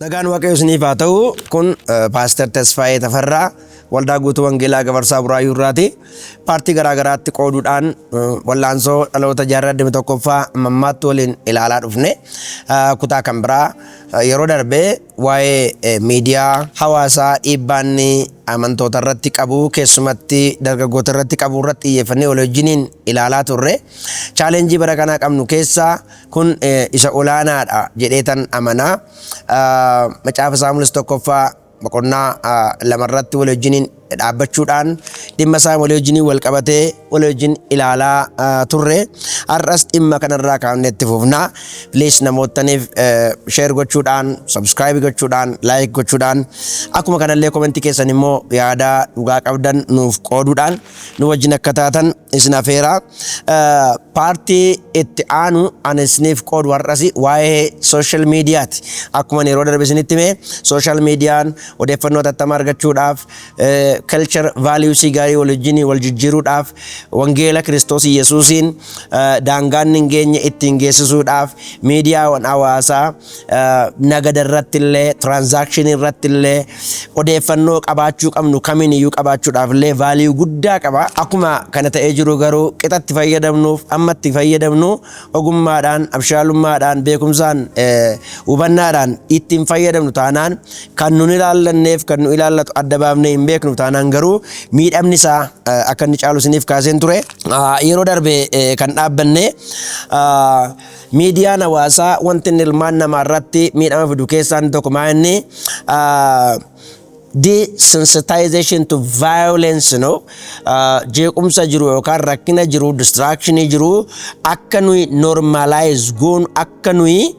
Nagaan Waaqayyo isiniif haa ta'u. Kun Paaster Tasfaayee Tafarraa Waldaa Guutuu Wangeelaa Gafarsaa Buraayyuu irraati. Paartii garaa garaatti qooduudhaan wallaansoo dhaloota jaarraa 21ffaa mammaatti waliin ilaalaa dhufne. Kutaa kan biraa yeroo darbe waa'ee miidiyaa hawaasaa dhiibbaanni amantoota irratti qabu, keessumatti dargaggoota irratti qabu irratti xiyyeeffannee walii wajjiniin ilaalaa turre. Chaalenjii bara kanaa qabnu keessaa kun isa olaanaadha jedheetan amana. Macaafa Saamu'eel tokkoffaa boqonnaa 2 irratti walii wajjiniin dhaabbachuudhaan dhimma isaa walii wajjiniin wal qabatee walii wajjin ilaalaa turre. Har'as dhimma kanarraa kaafnee itti fufna. Please, namootaniif share gochuudhaan, subscribe gochuudhaan, like gochuudhaan, akkuma kanallee comment keessan immoo yaada dhugaa qabdan nuuf qooduudhaan nu wajjin akka taatan isin afeera. Paartii itti aanu ani isiniif qoodu har'as waa'ee social mediaati. Akkuma yeroo darbe isinitti hime, social mediaan odeeffannoo hatattamaa argachuudhaaf, culture values gaarii wal wajjin wal jijjiiruudhaaf, wangeela Kiristoos Yesuusiin daangaan hin geenye ittiin geessisuudhaaf, miidiyaawwan hawaasaa nagada irratti illee, transaction irratti illee, odeeffannoo qabaachuu qabnu kamiin iyyuu qabaachuudhaaf illee value guddaa qaba. Akkuma kana ta'ee jiru garuu qixatti fayyadamnuuf, amma itti fayyadamnu ogummaadhaan, abshaalummaadhaan, beekumsaan, hubannaadhaan ittiin fayyadamnu taanaan, kan nun ilaallanneef kan nu ilaallatu adda baafnee hin beeknu taanaan garuu miidhamni isaa akka inni caalu isiniif kaaseen ture. Yeroo darbe kan dhaabbanne miidiyaan hawaasaa wanti inni ilmaan namaa irratti miidhama fidu keessaa inni tokko maa inni desensitization to violence, no, jeequmsa jiru yookaan rakkina jiru, distractionii jiru akka nuyi normalize goonu, akka nuyi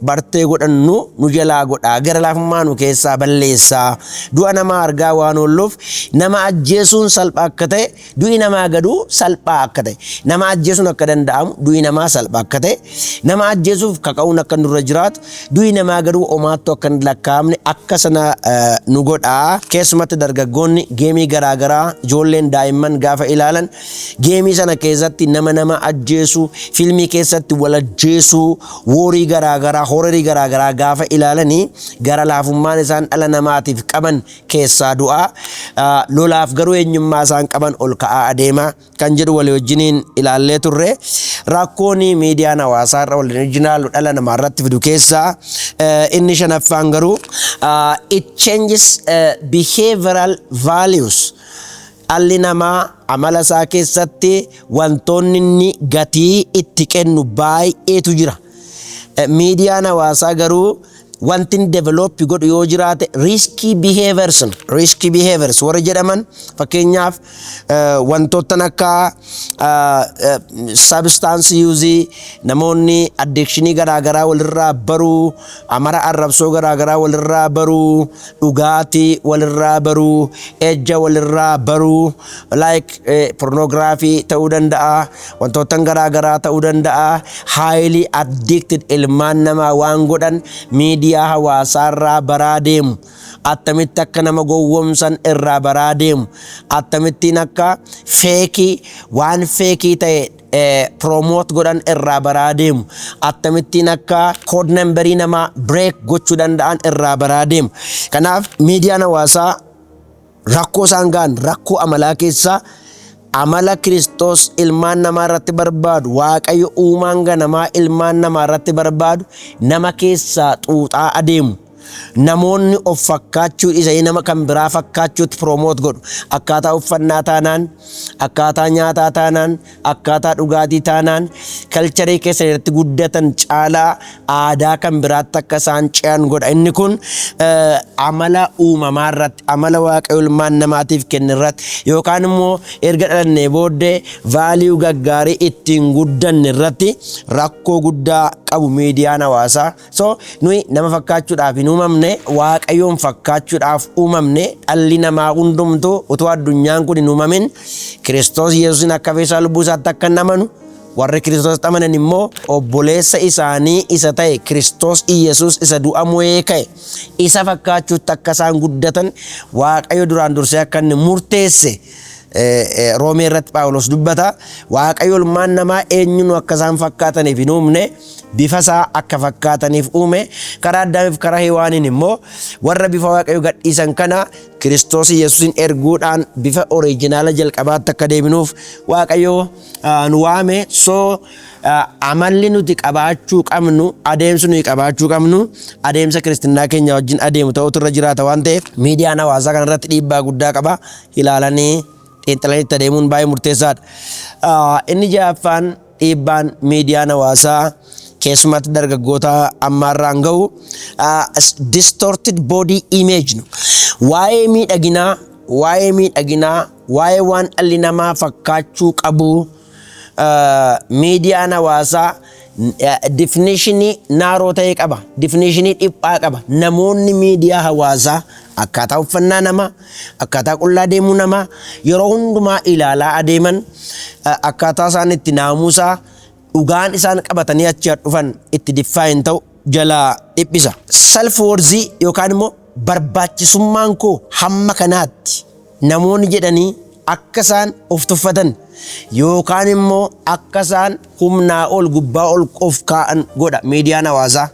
bartee godhannu nu jalaa godhaa, gara laafummaa nu keessaa balleessaa. Du'a namaa argaa waan oolluuf, nama ajjeesuun salphaa akka ta'e, du'i namaa gaduu salphaa akka ta'e, nama ajjeesuun akka danda'amu, du'i namaa salphaa akka ta'e, nama ajjeesuuf kaka'uun akka nurra jiraatu, du'i namaa gaduu omaattu akka hin lakkaa'amne akka sana nu godhaa. Keessumatti dargaggoonni game garaagaraa, ijoolleen daa'imman gaafa ilaalan, game sana keessatti nama nama ajjeesuu, fiilmii keessatti wal ajjeesuu, warii garaagaraa, horrorii garaagaraa gaafa ilaalanii, gara laafummaan isaan dhala namaatiif qaban keessaa du'aa, lolaaf garuu eenyummaa isaan qaban ol ka'aa adeema kan jedhu walii wajjiniin ilaallee turre. Rakkoon miidiyaan hawaasaa irra waliin wajjin ilaallu dhala namaa irratti fidu keessaa inni shanaffaan garuu it changes behavioral values. Dhalli namaa amala isaa keessatti wantoonni inni gatii itti kennu baay'eetu jira. Miidiyaan hawaasaa garuu wanti inni develop godhu yoo jiraate risky behaviors, risky behaviors warra jedhaman, fakkeenyaaf wantoottan akka substance use, namoonni addictionii garaagaraa walirraa baruu, amara arrabsoo garaagaraa walirraa baruu, dhugaatii walirraa baruu, ejja walirraa baruu, like pornography ta'uu danda'a, wantoottan garaagaraa ta'uu danda'a. Highly addicted ilmaan namaa waan godhan miidiyaa hawaasaarraa baraa deemu. Attamitti akka nama gowwomsan irraa baraa deemu. Akkamittiin akka fake, waan fake ta'e promote godhan irraa baraa deemu. Akkamittiin akka code numberii namaa break gochuu danda'an irraa baraa deemu. Kanaaf miidiyaan hawaasaa rakkoo isaan ga'an rakkoo amalaa keessaa amala Kiristoos ilmaan namaa irratti barbaadu, Waaqayyo uumaan ganamaa ilmaan namaa irratti barbaadu nama keessaa xuuxaa adeemu. Namoonni of fakkaachuu dhiisanii nama kan biraa fakkaachuutti promote godhu. Akkaataa uffannaa taanaan, akkaataa nyaataa taanaan, akkaataa dhugaatii taanaan, culture keessa irratti guddatan caalaa aadaa kan biraatti akka isaan ce'an godha. Inni kun amala uumamaa irratti, amala Waaqayyo ilmaan namaatiif kenne irratti, yookaan immoo erga dhalannee booddee value gaggaarii ittiin guddanne irratti rakkoo guddaa qabu miidiyaan hawaasaa. So nuyi nama fakkaachuudhaaf hin uumamne, Waaqayyoon fakkaachuudhaaf uumamne. Dhalli namaa hundumtuu utuu addunyaan kun hin uumamin Kiristoos Yesuusin akka fayyisaa lubbuu isaatti akka hin amanu, warri Kiristoos amanan immoo obboleessa isaanii isa ta'e Kiristoos Iyesuus isa du'a mo'ee ka'e isa fakkaachuutti akka isaan guddatan Waaqayyo duraan dursee akka inni murteesse. Roomee irratti Phaawulos dubbata. Waaqayyo ilmaan namaa eenyuun akka isaan fakkaataniif hin uumne, bifa isaa akka fakkaataniif uume. Karaa Addaamiif karaa Hewaaniin immoo warra bifa Waaqayyo gadhiisan kana Kiristoos Yesuusin erguudhaan bifa original jalqabaatti akka deebinuuf Waaqayyo nu waame. So amalli nuti qabaachuu qabnu, adeemsi nuyi qabaachuu qabnu, adeemsa kiristinnaa keenya wajjin adeemu ta'utu irra jiraata waan ta'eef, miidiyaan hawaasaa kanarratti dhiibbaa guddaa qaba. Ilaalanii xiinxalanii itti adeemuun baay'ee murteessaadha. Inni ja'affaan, dhiibbaan miidiyaan hawaasaa keessumatti dargaggoota ammaarraan gahu, distorted body image. Waa'ee miidhaginaa, waa'ee miidhaginaa, waa'ee waan dhalli namaa fakkaachuu qabu, miidiyaan hawaasaa definition narrow ta'e qaba. Definition dhiphaa qaba. Namoonni miidiyaa hawaasaa akkaataa uffannaa namaa, akkaataa qullaa deemuu namaa yeroo hundumaa ilaalaa adeeman, akkaataa isaan itti naamusaa dhugaan isaan qabatanii achi dhufan itti define ta'u jalaa dhiphisa. Self worth yookaan immoo barbaachisummaan koo hamma kanaatti namoonni jedhanii akka isaan of tuffatan yookaan immoo akka isaan humnaa ol gubbaa ol of kaa'an godha miidiyaan hawaasaa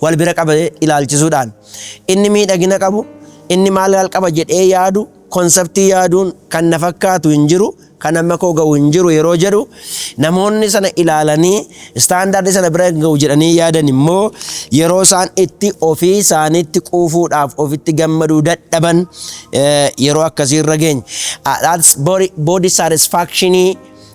wal bira qabee ilaalchisuudhaan. Inni miidhagina qabu, inni maal qaba jedhee yaadu, concept yaaduun kan na fakkaatu hin jiru, kan amma koo ga'u hin jiru yeroo jedhu, namoonni sana ilaalanii standard sana bira ga'u jedhanii yaadan immoo yeroo isaan itti ofii isaaniitti quufuudhaaf ofitti gammaduu dadhaban yeroo akkasii irra geenye. That's body satisfaction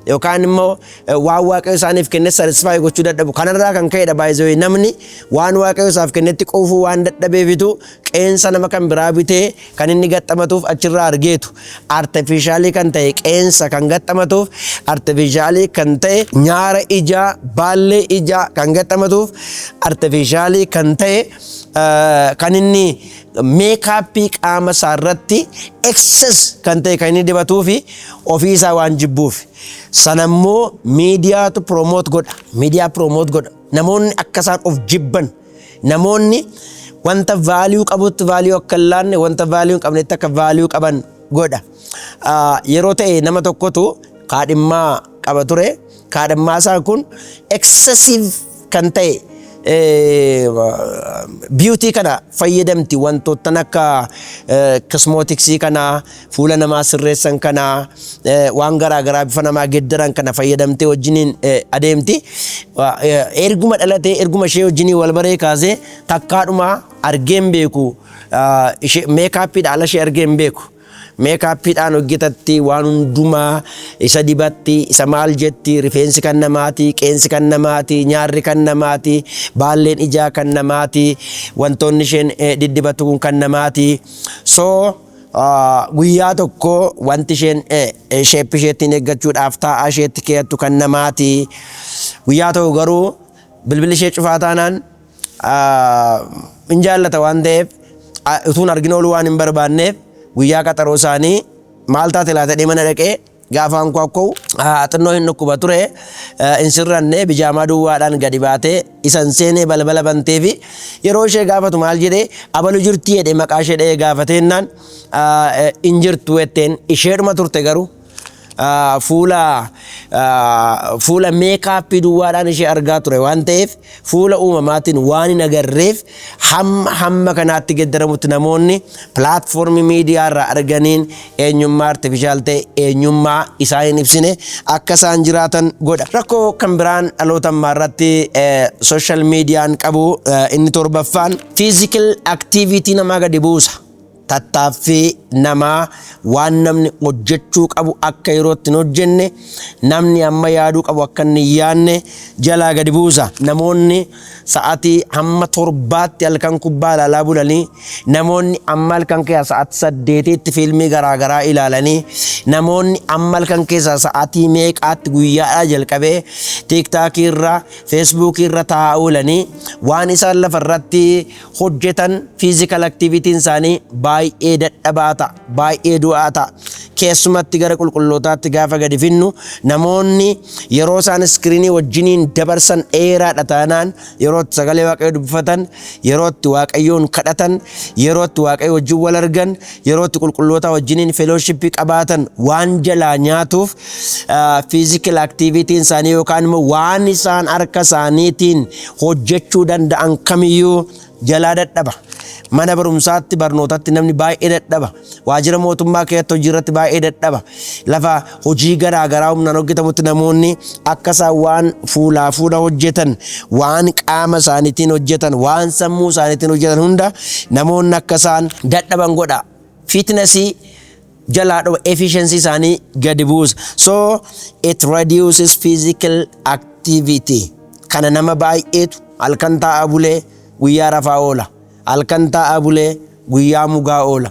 yookaan immoo waan Waaqayyo isaaniif kenne satisfy gochuu dadhabu. Kanarraa kan ka'edha baay'ee namni waan Waaqayyo isaaf kennetti quufuu waan dadhabeefitu qeensa nama kan biraa bitee kan inni gaxxamatuuf achirraa argeetu, artificial kan ta'e qeensa kan gaxxamatuuf, artificial kan ta'e nyaara ijaa, baallee ijaa kan gaxxamatuuf, artificial kan ta'e kan inni makeup qaama isaa irratti excess kan ta'e kan inni dibatuu fi ofii isaa waan jibbuuf. Sanammoo miidiyaatu promote godha. Miidiyaa promote godha. Namoonni akka isaan of jibban, namoonni wanta value qabutti value akka hin laanne, wanta value hin qabnetti akka value qaban godha. Yeroo ta'e nama tokkotu kaadhimmaa qaba ture. Kaadhimmaa isaa kun excessive kan ta'e beauty kana fayyadamti, wantoottan akka cosmetics kana, fuula namaa sirreessan kana, waan garaa garaa bifa namaa geddaran kana fayyadamtee wajjiniin adeemti. Erguma dhalatee, erguma ishee wajjiniin wal baree kaasee takkaadhuma argeen beeku, makeupiidha ala ishee argeen beeku. Makeupiidhaan hojjetatti, waan hundumaa isa dibatti, isa maal jetti, rifeensi kan namaati, qeensi kan namaati, nyaarri kan namaati, baalleen ijaa kan namaati, wantoonni isheen diddibattu kun kan namaati. So guyyaa tokko wanti isheen shape isheettiin eeggachuudhaaf taa'aa isheetti keeyattu kan namaati. Guyyaa tokko garuu bilbilli ishee cufaa taanaan, hin jaallata waan ta'eef, utuun argina ooluu waan hin barbaanneef, guyyaa qaxaroo isaanii maal taate laata dhee mana dhaqee gaafa hankwaakkoo xinnoo hin dhukkuba ture, hin sirranne, bijaamaa duwwaadhaan gadi baatee isan seenee balbala bantee fi yeroo ishee gaafatu maal jedhee, abalu jirtii jedhee maqaa ishee dhahee gaafateennaan, hin jirtu jetteen. Isheedhuma turte, garuu fuula makeup duwwaadhaan ishee argaa ture waan ta'eef, fuula uumamaatiin waan hin agarreef, hamma hamma kanaatti geddaramutti namoonni platform miidiyaa irraa arganiin eenyummaa artificial ta'e, eenyummaa isaan hin ibsine akka isaan jiraatan godha. Rakkoo kan biraan dhaloota ammaa irratti social miidiyaan qabu inni torbaffaan physical activity namaa gadi buusa. Tattaaffii namaa, waan namni hojjechuu qabu akka yerootti hin hojjenne, namni amma yaaduu qabu akka inni hin yaadne jalaa gadi buusa. Namoonni sa'aatii hamma 7tti halkan kubbaa ilaalaa bulanii, namoonni amma halkan keessaa sa'aatii 8tti fiilmii garaagaraa ilaalanii, namoonni amma halkan keessaa sa'aatii meeqaatti guyyaadhaa jalqabee TikTok irra, Facebook irra taa'aa oolanii, waan isaan lafa irratti hojjetan, physical activityn isaanii baay'ee gadi bu'aadha. baay'ee dadhabaa ta'a, baay'ee du'aa ta'a. Keessumatti gara qulqullootaatti gaafa gadi finnu, namoonni yeroo isaan screenii wajjiniin dabarsan dheeraadha taanaan, yeroo itti sagalee Waaqayyoo dubbifatan, yeroo itti Waaqayyoon kadhatan, yeroo itti Waaqayyo wajjin wal argan, yeroo itti qulqulloota wajjiniin fellowshipii qabaatan waan jalaa nyaatuuf, physical activityn isaanii yookaan immoo waan isaan harka isaaniitiin hojjechuu danda'an kamiyyuu jalaa dadhaba. Mana barumsaatti barnootatti namni baay'ee dadhaba. Waajjira mootummaa keessatti hojii irratti baay'ee dadhaba. Lafa hojii garaa garaa humnaan hojjetamutti namoonni akka isaan waan fuulaa fuula hojjetan, waan qaama isaaniitiin hojjetan, waan sammuu isaaniitiin hojjetan hunda namoonni akka isaan dadhaban godha. Fitnessii jalaa dhufa, efficiency isaanii gadi buusa. So it reduces physical activity. Kana nama baay'eetu halkan taa'aa bulee guyyaa rafaa oola. Halkan taa'aa bulee guyyaa mugaa oola.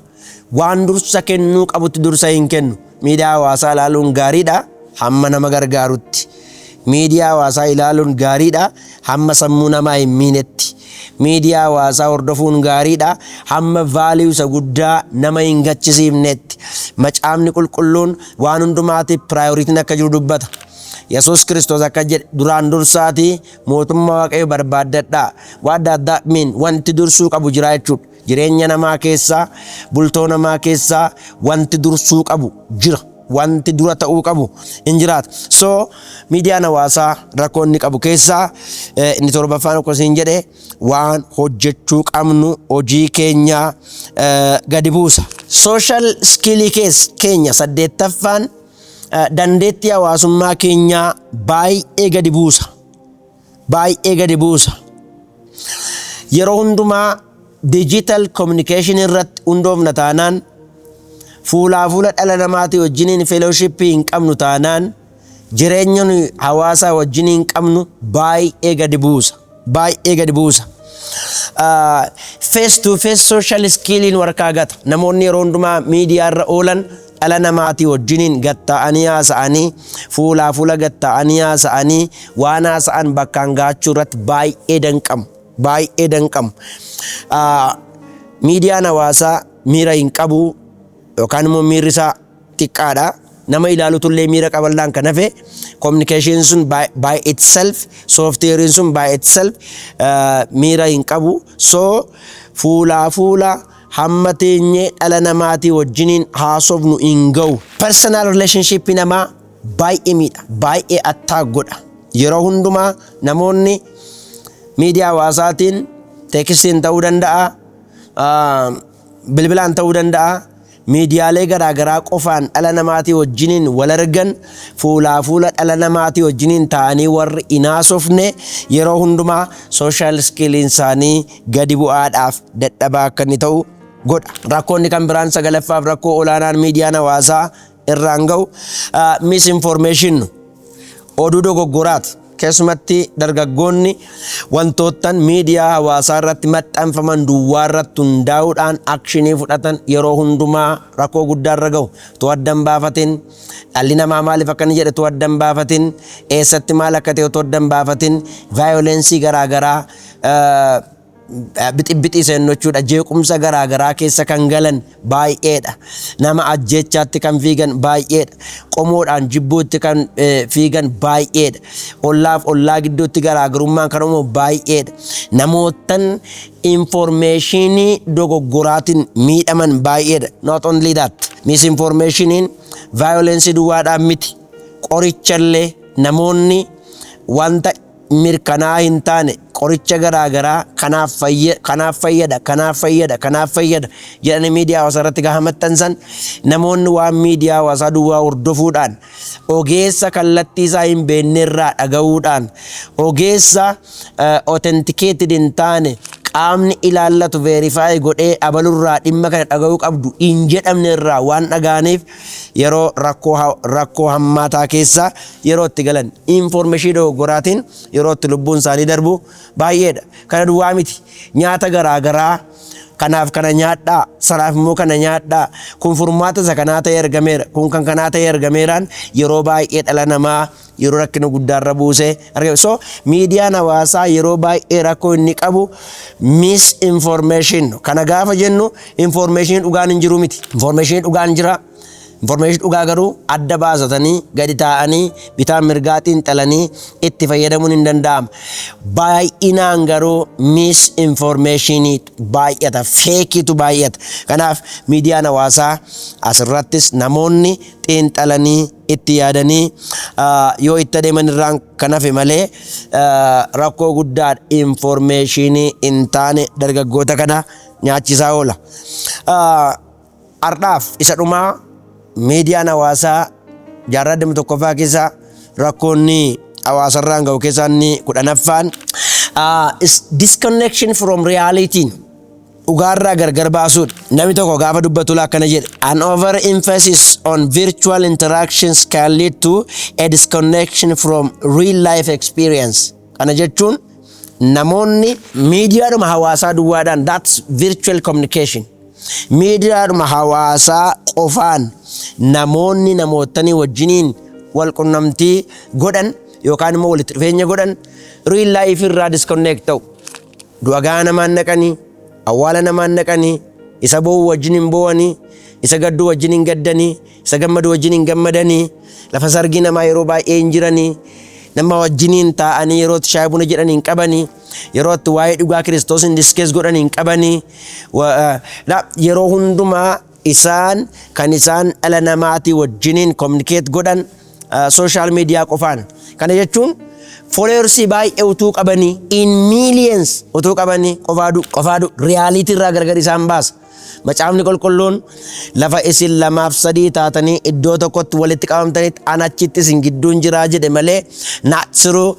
Waan dursa kennuu qabutti dursa hin kennu. Miidiyaa hawaasaa ilaaluun gaariidha hamma nama gargaarutti. Miidiyaa hawaasaa ilaaluun gaariidha hamma sammuu namaa hin miinetti. Miidiyaa hawaasaa hordofuun gaariidha hamma value isa guddaa nama hin gachisiifnetti. Macaafni Qulqulluun waan hundumaatiif priorityn akka jiru dubbata. Yesuus Kiristoos akka jedhe, "Duraan dursaatii mootummaa Waaqayyo barbaaddadhaa." What does that mean? Wanti dursuu qabu jira jechuudha. Jireenya namaa keessaa, bultoo namaa keessaa wanti dursuu qabu jira. Wanti dura ta'uu qabu hin jiraata. So miidiyaan hawaasaa rakkoo inni qabu keessaa inni torbaffaan akkuma isin jedhe, waan hojjechuu qabnu hojii keenya gadi buusa. Social skillii keenya saddeettaffaan, dandeettii hawaasummaa keenyaa baay'ee gadi buusa. Baay'ee gadi buusa. Yeroo hundumaa digital communication irratti hundoofna taanaan, fuulaa fuula dhala namaatii wajjiniin fellowshipii hin qabnu taanaan, jireenya nuyi hawaasaa wajjiniin qabnu baay'ee gadi buusa. Baay'ee gadi buusa. Face to face social skilliin warkaa gata. Namoonni yeroo hundumaa miidiyaa irra oolan dhala namaatii wajjiniin gatta'anii haasa'anii, fuulaa fuula gatta'anii haasa'anii, waan haasa'an bakkaan gaachuu irratti baay'ee danqamu. Baay'ee danqamu. Miidiyaan hawaasaa miira hin qabu yookaan immoo miirri isaa xiqqaadha. Nama ilaalutullee miira qaballaan kan hafe, communication sun by itself, softwarein sun by itself miira hin qabu. So fuulaa fuula hamma teenyee dhala namaatii wajjiniin haasofnu hin ga'u. Personal relationship namaa baay'ee miidha, baay'ee attack godha. Yeroo hundumaa namoonni miidiyaa hawaasaatiin, textiin ta'uu danda'a, bilbilaan ta'uu danda'a, miidiyaalee garaagaraa qofaan dhala namaatii wajjiniin wal argan, fuulaa fuula dhala namaatii wajjiniin ta'anii warri hin haasofne yeroo hundumaa social skilliin isaanii gadi bu'aadhaaf dadhabaa akka inni ta'u godha. Rakkoonni kan biraan sagalaffaaf rakkoo olaanaan miidiyaan hawaasaa irraan ga'u misinformation, oduu dogoggoraati. Keessumatti dargaggoonni wantoottan miidiyaa hawaasaa irratti maxxanfaman duwwaa irratti hundaa'uudhaan actionii fudhatan yeroo hundumaa rakkoo guddaa irra ga'u. Utuu adda hin baafatin, dhalli namaa maaliif akka inni jedhe utuu adda hin baafatin, eessatti maal akka ta'e utuu adda hin baafatin, violenceii garaagaraa, bixibixii seennu jechuudha. Jeequmsa garaagaraa keessa kan galan baay'eedha. Nama ajjeechaatti kan fiigan baay'eedha. Qomoodhaan jibbuutti kan fiigan baay'eedha. Ollaaf ollaa gidduutti garaagarummaan kan uumamu baay'eedha. Namoottan informationii dogoggoraatiin miidhaman baay'eedha. Not only that, misinformationiin violenceii duwwaadhaan miti. Qorichallee namoonni wanta mirkanaa hin taane, qoricha garaagaraa kanaaf kanaaf fayyada, kanaaf fayyada, kanaaf fayyada jedhanii miidiyaa hawaasaa irratti gaafa maxxansan, namoonni waan miidiyaa hawaasaa duwwaa hordofuudhaan, ogeessa kallattii isaa hin beekne irraa dhaga'uudhaan, ogeessa authenticated hin taane, qaamni ilaallatu verify godhee abalurraa dhimma kana dhaga'uu qabdu hin jedhamne irraa waan dhaga'aniif, yeroo rakkoo hammaataa keessa yeroo itti galan, informationii dogoggoraatiin yeroo itti lubbuun isaanii darbu baay'eedha. Kana duwwaa miti, nyaata garaagaraa Kanaaf kana nyaadhaa, sanaaf immoo kana nyaadhaa, kun furmaata isa kanaa ta'ee argameera, kun kan kanaa ta'ee argameeraan yeroo baay'ee dhala namaa yeroo rakkina guddaarra buusee argame. So miidiyaan hawaasaa yeroo baay'ee rakkoo inni qabu misinformation. Kana gaafa jennu information dhugaan hin jiru miti. Information dhugaan jira. Information dhugaa garuu adda baasatanii, gadi taa'anii, bitaa mirgaa xiinxalanii itti fayyadamuun hin danda'ama. Baay'inaan garuu misinformationii baay'ata, fakeiitu baay'ata. Kanaaf miidiyaan hawaasaa asirrattis namoonni xiinxalanii itti yaadanii yoo itti adeeman irraan kan hafe malee rakkoo guddaadha, informationii hin taane dargaggoota kana nyaachisaa oola. Ardhaaf isa dhumaa, miidiyaan hawaasaa jaarraa 21ffaa keessa rakkoonni hawaasarraan ga'u keessaa inni 10ffaan disconnection from reality, dhugaarraa gargar baasuudha. Namni tokko gaafa dubbatu akkana jedhe: "An overemphasis on virtual interactions can lead to a disconnection from real life experience." Kana jechuun namoonni miidiyaadhuma hawaasaa duwwaadhaan, that's virtual communication, miidiyaadhuma hawaasaa qofaan namoonni namootanii wajjiniin wal qunnamtii godhan yookaan immoo walitti dhufeenya godhan real life irraa disconnect ta'u. Du'a gaa namaan naqanii, awwaala namaan naqanii, isa boo'u wajjin hin boo'anii, isa gadduu wajjin hin gaddanii, isa gammadu wajjin hin gammadanii, lafa sargii namaa yeroo baay'ee hin jiranii, nama wajjiniin taa'anii yeroo itti shaayii buna jedhan hin qabanii, yeroo itti waa'ee dhugaa Kiristoos hin discuss godhan hin qabanii. Yeroo hundumaa isaan kan isaan dhala namaatii wajjiniin communicate godhan social media qofaan. Kana jechuun followersii baay'ee utuu qabanii, in millions utuu qabanii, qofaadu qofaadu reality irraa gargar isaan baasa. Macaafni Qulqulluun lafa isin lamaaf sadii taatanii iddoo tokkotti walitti qabamtanitti an achitti isin gidduun jiraa jedhe malee not through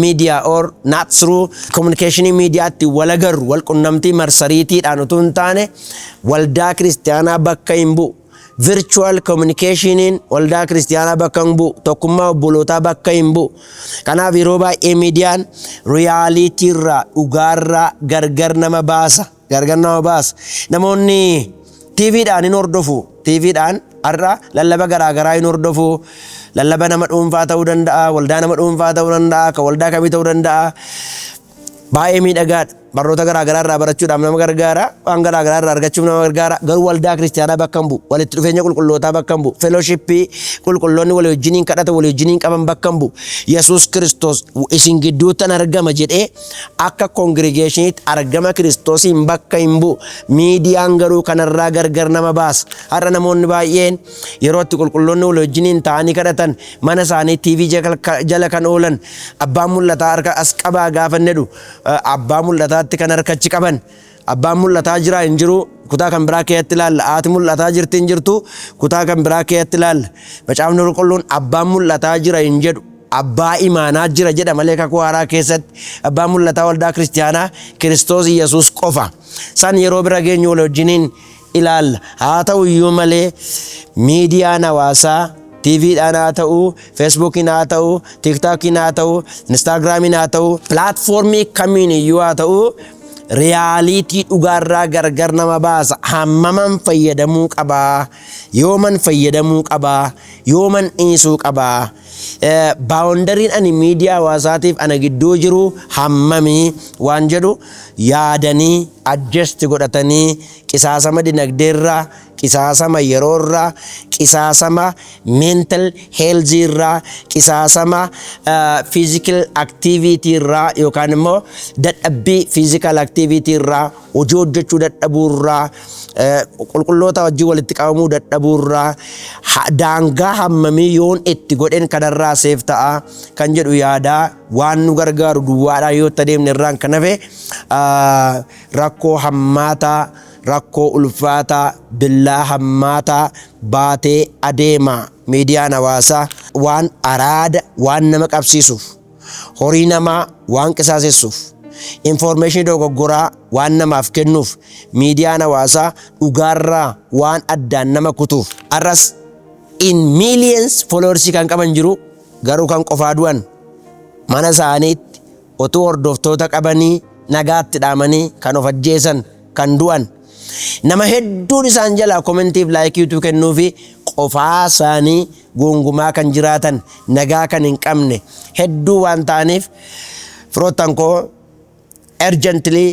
media or not through communication mediaatti wal agarru, wal qunnamtii marsariitiidhaan utuu hin taane waldaa kiristaanaa bakka hin bu'u. Virtual communicationiin waldaa kiristaanaa bakka hin bu'u, tokkummaa obbolootaa bakka hin bu'u. Kanaaf yeroo baay'ee miidiyaan reality irraa, dhugaarraa gargar nama baasa. Gargar nama baasa. Namoonni TVdhaan hin hordofu. TVdhaan har'a lallaba garaagaraa hin hordofu. Lallaba nama dhuunfaa ta'uu danda'a, waldaa nama dhuunfaa ta'uu danda'a, kan waldaa kamii ta'uu danda'a. Baay'ee miidhagaadha. Barnoota garaagaraa irraa barachuudhaaf nama gargaara. Waan garaagaraa irraa argachuuf nama gargaara. Garuu waldaa kiristaanaa bakka hin bu'u. Walitti dhufeenya qulqullootaa bakka hin bu'u. Fellowshippii qulqulloonni walii wajjiniin kadhata, walii wajjiniin qaban bakka hin bu'u. Yesuus Kiristoos isin gidduuttan argama jedhee akka congregationiitti argama Kiristoosiin bakka hin bu'u. Miidiyaan garuu kanarraa gargar nama baasa. Har'a namoonni baay'een yeroo itti qulqulloonni walii wajjiniin ta'anii kadhatan mana isaanii TV jala kan oolan, abbaan mul'ataa harka as qabaa gaafa jedhu abbaa mul'ataatti kan harkachi qaban. Abbaan mul'ataa jira hin jiru kutaa kan biraa keessatti ilaalla. Haati mul'ataa jirti hin jirtu kutaa kan biraa keessatti ilaalla. Macaafni Qulqulluun abbaan mul'ataa jira hin jedhu, abbaa imaanaa jira jedha malee. Kakuu Haaraa keessatti abbaan mul'ataa waldaa kiristaanaa Kiristoos Yesuus qofa. San yeroo bira geenyu wal wajjiniin ilaalla. Haa ta'u iyyuu malee miidiyaan hawaasaa TVdhaan haa ta'u, Facebookiin haa ta'u, TikTokiin haa ta'u, Instagramiin haa ta'u, platformii kamiin iyyuu haa ta'u, reality dhugaarraa gargar nama baasa. Hammaman fayyadamuu qabaa? Yooman fayyadamuu qabaa? Yooman dhiisuu qabaa? Boundaryiin ani miidiyaa hawaasaatiif ana gidduu jiru hammamii waan jedhu yaadanii adjust godhatanii, qisaasama dinagdeerraa, qisaasama yeroorraa, qisaasama mental health irraa, qisaasama physical activity irraa yookaan immoo dadhabbii physical activity irraa, hojii hojjechuu dadhabuu irraa, qulqulloota wajjin walitti qabamuu dadhabuu irraa, daangaa hammamii yoon itti godhen kanarraa safe ta'a kan jedhu yaadaa waan nu gargaaru duwwaadhaa yoo itti adeemne irraan kan hafe rakkoo hammaataa, rakkoo ulfaataa, billaa hammaataa baatee adeema. Miidiyaan hawaasaa waan araada waan nama qabsiisuuf, horii namaa waan qisaasessuuf, informationii dogoggoraa waan namaaf kennuuf, miidiyaan hawaasaa dhugaarraa waan addaan nama kutuuf, har'as in millions followersii kan qaban jiru, garuu kan qofaa du'an, mana isaaniitti utuu hordoftoota qabanii nagaatti dhaamanii kan of ajjeesan. kan du'an, nama hedduun isaan jalaa commentiif likeiitu kennuufi qofaa isaanii gongumaa kan jiraatan, nagaa kan hin qabne hedduu waan ta'aniif, firoottan koo, urgently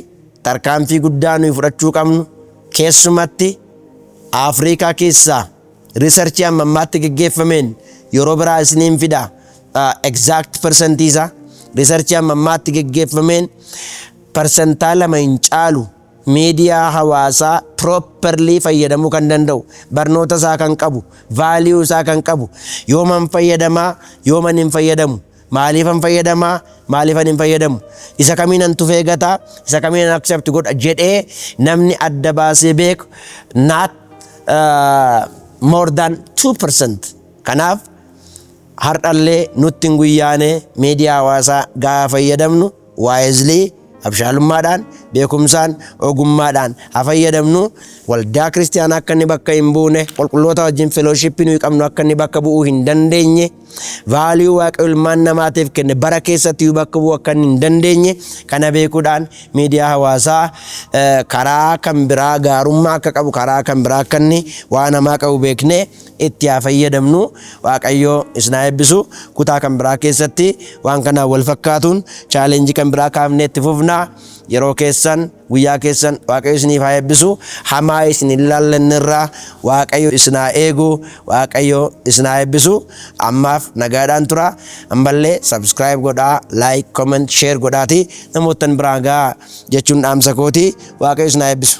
tarkaanfii guddaa nuyi fudhachuu qabnu, keessumatti Afriikaa keessaa researchii amma ammaatti geggeeffameen, yeroo biraa isiniin fida exact percentii isaa, researchii amma ammaatti geggeeffameen 2% hin caalu miidiyaa hawaasaa properly fayyadamuu kan danda'u, barnoota isaa kan qabu, value isaa kan qabu, yooman fayyadamaa, yooman hin fayyadamu, maaliifan fayyadamaa, maaliifan hin fayyadamu, isa kamiinan tufee gataa, isa kamiinan accept godha jedhee namni adda baasee beeku not more than 2%. Kanaaf har'allee nutti hin guyyaane. Miidiyaa hawaasaa gaafa fayyadamnu wisely, abshaalummaadhaan, beekumsaan, ogummaadhaan haa fayyadamnu. Waldaa kiristaanaa akka inni bakka hin buune, qulqulloota wajjin fellowshipii nuyi qabnu akka inni bakka bu'uu hin dandeenye, value Waaqayyo ilmaan namaatiif kenne bara keessatti iyyuu bakka bu'uu akka inni hin dandeenye kana beekuudhaan, miidiyaa hawaasaa karaa kan biraa gaarummaa akka qabu, karaa kan biraa akka inni waa namaa qabu beeknee itti haa fayyadamnu. Waaqayyo isin haa eebbisu. Kutaa kan biraa keessatti waan kanaan wal fakkaatuun challengeii kan biraa kaafnee itti fufnaa. Yeroo keessan, guyyaa keessan Waaqayyo isiniif haa eebbisu. Hamaa isin hin laallannerraa Waaqayyo isin haa eegu. Waaqayyo isin haa eebbisu. Ammaaf nagaadhaan tura. Ammallee subscribe godhaa, like, comment, share godhaati namoottan biraan gahaa jechuun dhaamsa kooti. Waaqayyo isin haa eebbisu.